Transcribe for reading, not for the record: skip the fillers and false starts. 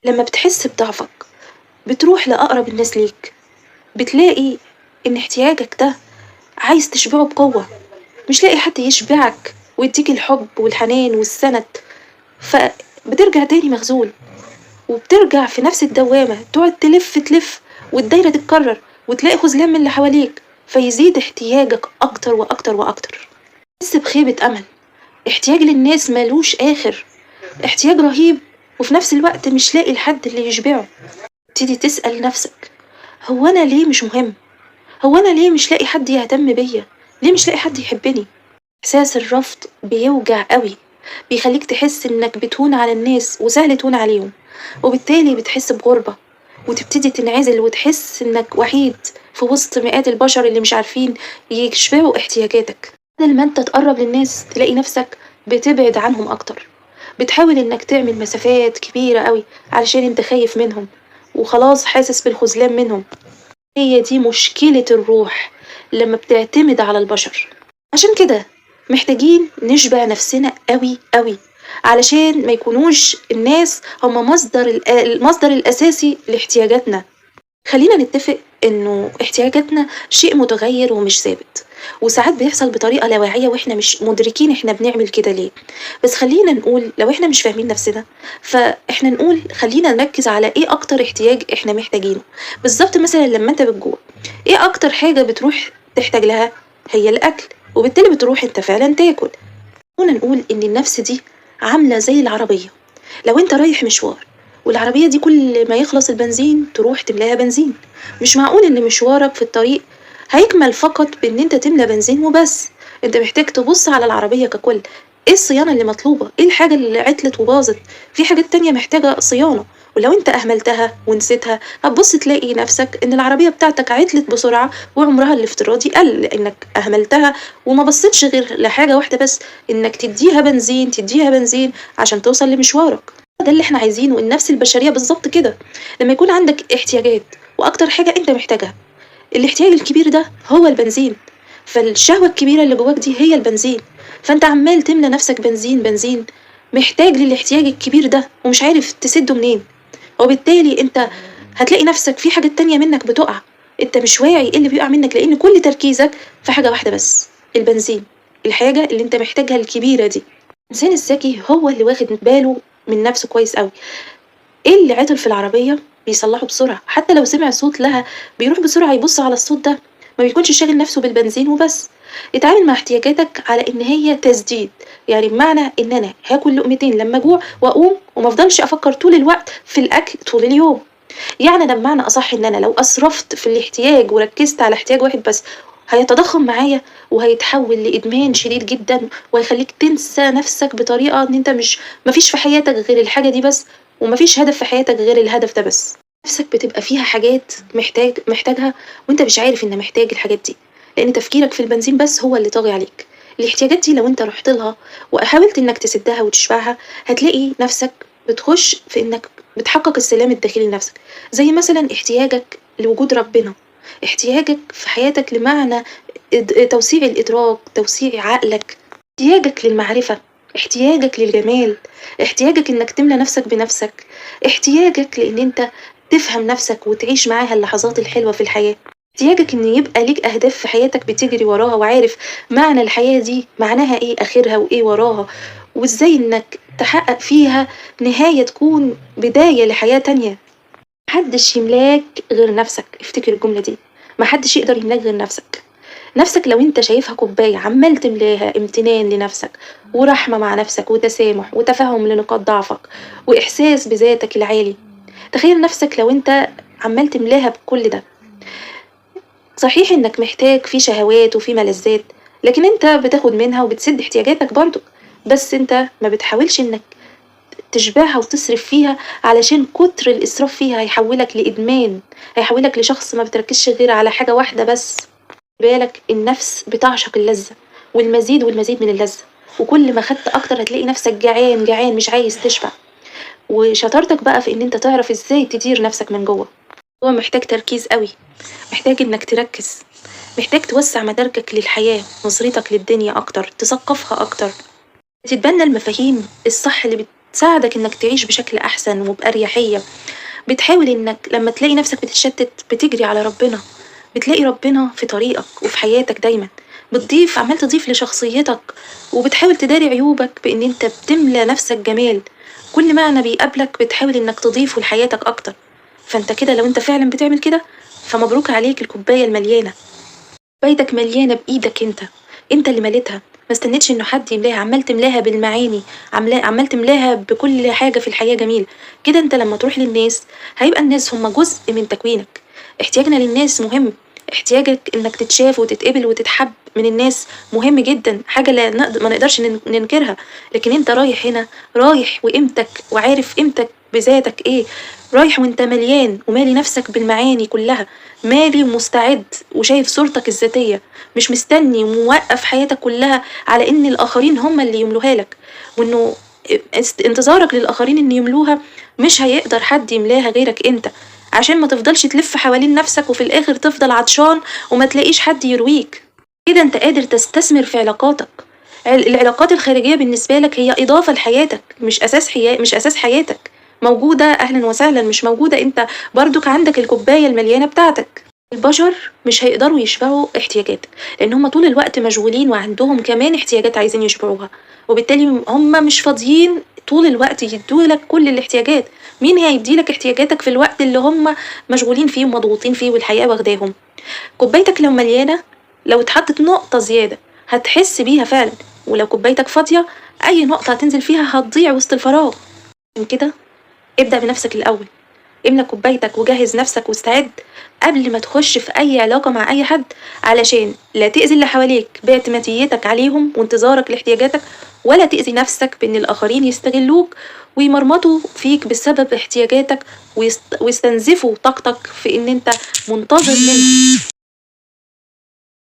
لما بتحس بضعفك بتروح لأقرب الناس ليك، بتلاقي إن احتياجك ده عايز تشبعه بقوة، مش لاقي حد يشبعك ويديك الحب والحنان والسند، فبترجع تاني مخذول، وبترجع في نفس الدوامة، تقعد تلف تلف والدايرة تتكرر، وتلاقي خذلان من اللي حواليك، فيزيد احتياجك أكتر وأكتر وأكتر. تحس بخيبة أمل، احتياج للناس ملوش آخر، احتياج رهيب، وفي نفس الوقت مش لاقي الحد اللي يشبعه. تبتدي تسأل نفسك، هو أنا ليه مش مهم؟ هو أنا ليه مش لاقي حد يهتم بيا؟ ليه مش لاقي حد يحبني؟ إحساس الرفض بيوجع قوي، بيخليك تحس إنك بتهون على الناس وسهل تهون عليهم، وبالتالي بتحس بغربة وتبتدي تنعزل وتحس إنك وحيد في وسط مئات البشر اللي مش عارفين يشبعوا احتياجاتك. بدل ما أنت تقرب للناس تلاقي نفسك بتبعد عنهم أكتر، بتحاول إنك تعمل مسافات كبيرة قوي علشان أنت خايف منهم وخلاص حاسس بالخذلان منهم. هي دي مشكلة الروح لما بتعتمد على البشر. عشان كده محتاجين نشبع نفسنا قوي قوي علشان ما يكونوش الناس هم المصدر الأساسي لاحتياجاتنا. خلينا نتفق إنه احتياجاتنا شيء متغير ومش ثابت، وساعات بيحصل بطريقة لا واعية وإحنا مش مدركين إحنا بنعمل كده ليه. بس خلينا نقول لو إحنا مش فاهمين نفسنا، فإحنا نقول خلينا نركز على إيه أكتر احتياج إحنا محتاجينه بالظبط. مثلا لما أنت بتجوع، إيه أكتر حاجة بتروح تحتاج لها؟ هي الأكل، وبالتالي بتروح أنت فعلا تاكل. خلينا نقول إن النفس دي عاملة زي العربية، لو أنت رايح مشوار والعربية دي كل ما يخلص البنزين تروح تملاها بنزين، مش معقول إن مشوارك في الطريق هيكمل فقط بإن أنت تملى بنزين وبس. أنت محتاج تبص على العربية ككل، إيه الصيانة اللي مطلوبة، إيه الحاجة اللي عطلت وباظت، في حاجات تانية محتاجة صيانة، ولو أنت أهملتها ونسيتها هتبص تلاقي نفسك إن العربية بتاعتك عطلت بسرعة وعمرها الافتراضي قل، لأنك أهملتها وما بصيتش غير لحاجة واحدة بس، إنك تديها بنزين تديها بنزين عشان توصل لمشوارك. ده اللي احنا عايزينه، النفس البشرية بالظبط كده. لما يكون عندك احتياجات وأكتر حاجة أنت محتاجها، الاحتياج الكبير ده هو البنزين، فالشهوة الكبيرة اللي جواك دي هي البنزين، فأنت عمال تملى نفسك بنزين بنزين، محتاج للاحتياج الكبير ده ومش عارف تسده منين، وبالتالي أنت هتلاقي نفسك في حاجات تانية منك بتقع، أنت مش واعي إيه اللي بيقع منك، لأن كل تركيزك في حاجة واحدة بس، البنزين، الحاجة اللي أنت محتاجها الكبيرة دي. الإنسان الذكي هو اللي واخد باله من نفسه كويس قوي، إيه اللي عطل في العربية بيصلحه بسرعة، حتى لو سمع صوت لها بيروح بسرعة يبص على الصوت ده، ما بيكونش شاغل نفسه بالبنزين وبس. اتعامل مع احتياجاتك على إن هي تسديد، يعني بمعنى إن أنا هاكل لقمتين لما أجوع وأقوم وما أفضلش أفكر طول الوقت في الأكل طول اليوم. يعني ده بمعنى أصح إن أنا لو أسرفت في الاحتياج وركزت على احتياج واحد بس هيتضخم معايا وهيتحول لإدمان شديد جدا، وهيخليك تنسى نفسك بطريقة إن أنت مش مفيش في حياتك غير الحاجة دي بس، ومفيش هدف في حياتك غير الهدف ده بس. نفسك بتبقى فيها حاجات محتاجها وانت مش عارف ان محتاج الحاجات دي، لان تفكيرك في البنزين بس هو اللي طاغي عليك. الاحتياجات دي لو انت رحت لها وحاولت انك تسدها وتشبعها هتلاقي نفسك بتخش في انك بتحقق السلام الداخلي لنفسك، زي مثلا احتياجك لوجود ربنا، احتياجك في حياتك لمعنى توسيع الإدراك، توسيع عقلك، احتياجك للمعرفة، احتياجك للجمال، احتياجك انك تملى نفسك بنفسك، احتياجك لان انت تفهم نفسك وتعيش معاها اللحظات الحلوة في الحياة، احتياجك ان يبقى ليك اهداف في حياتك بتجري وراها وعارف معنى الحياة دي معناها ايه، اخرها وايه وراها، وازاي انك تحقق فيها نهاية تكون بداية لحياة تانية. محدش يملاك غير نفسك، افتكر الجملة دي، محدش يقدر يملاك غير نفسك. نفسك لو انت شايفها كوباية عمال تملاها امتنان لنفسك ورحمة مع نفسك وتسامح وتفهم لنقاط ضعفك وإحساس بذاتك العالي، تخيل نفسك لو انت عمال تملاها بكل ده. صحيح انك محتاج في شهوات وفي ملذات، لكن انت بتاخد منها وبتسد احتياجاتك برضو، بس انت ما بتحاولش انك تشبعها وتصرف فيها، علشان كتر الإسراف فيها هيحولك لإدمان، هيحولك لشخص ما بتركزش غير على حاجة واحدة بس. بالك النفس بتعشق اللذة والمزيد والمزيد من اللذة، وكل ما خدت أكتر هتلاقي نفسك جعان جعان مش عايز تشبع. وشطارتك بقى في إن أنت تعرف إزاي تدير نفسك من جوه. هو محتاج تركيز قوي، محتاج إنك تركز، محتاج توسع مداركك للحياة، نظرتك للدنيا أكتر، تثقفها أكتر، تتبنى المفاهيم الصح اللي بتساعدك إنك تعيش بشكل أحسن وبأريحية. بتحاول إنك لما تلاقي نفسك بتتشتت بتجري على ربنا، بتلاقي ربنا في طريقك وفي حياتك دايما، عمال تضيف لشخصيتك، وبتحاول تداري عيوبك بإن أنت بتملى نفسك جمال. كل معنى بيقابلك بتحاول إنك تضيفه لحياتك أكتر. فأنت كده لو أنت فعلا بتعمل كده فمبروك عليك الكوباية المليانة. كوبايتك مليانة بإيدك أنت، أنت اللي مليتها، ما استنيتش إنه حد يملاها، عمال تملاها بالمعاني، عمال تملاها بكل حاجة في الحياة جميلة كده. أنت لما تروح للناس هيبقى الناس هم جزء من تكوينك. احتياجنا للناس مهم، احتياجك إنك تتشاف وتتقبل وتتحب من الناس مهم جدا، حاجة لا ما نقدرش ننكرها. لكن انت رايح هنا، رايح وقيمتك وعارف قيمتك بذاتك ايه، رايح وانت مليان ومالي نفسك بالمعاني كلها، مالي ومستعد وشايف صورتك الذاتية، مش مستني وموقف حياتك كلها على ان الاخرين هم اللي يملوها لك، وانه انتظارك للاخرين ان يملوها مش هيقدر حد يملاها غيرك انت، عشان ما تفضلش تلف حوالين نفسك وفي الاخر تفضل عطشان وما تلاقيش حد يرويك. كده انت قادر تستثمر في علاقاتك. العلاقات الخارجية بالنسبة لك هي إضافة لحياتك، مش أساس حياتك. موجودة أهلا وسهلا، مش موجودة انت برضك عندك الكوباية المليانة بتاعتك. البشر مش هيقدروا يشبعوا احتياجاتك، لأن هم طول الوقت مشغولين وعندهم كمان احتياجات عايزين يشبعوها، وبالتالي هم مش فاضيين طول الوقت يدوا لك كل الاحتياجات. مين هيدي لك احتياجاتك في الوقت اللي هم مشغولين فيه ومضغوطين فيه والحياة واخداهم؟ كوبايتك لو مليانة، لو اتحطت نقطة زيادة هتحس بيها فعلا، ولو كوبايتك فاضية أي نقطة هتنزل فيها هتضيع وسط الفراغ. عشان كده ابدأ بنفسك الأول، املى كوبايتك وجهز نفسك واستعد قبل ما تخش في أي علاقة مع أي حد، علشان لا تأذي اللي حواليك باعتماديتك عليهم وانتظارك لاحتياجاتك، ولا تأذي نفسك بإن الآخرين يستغلوك ويمرمطوا فيك بسبب احتياجاتك ويستنزفوا طاقتك في إن أنت منتظر منهم.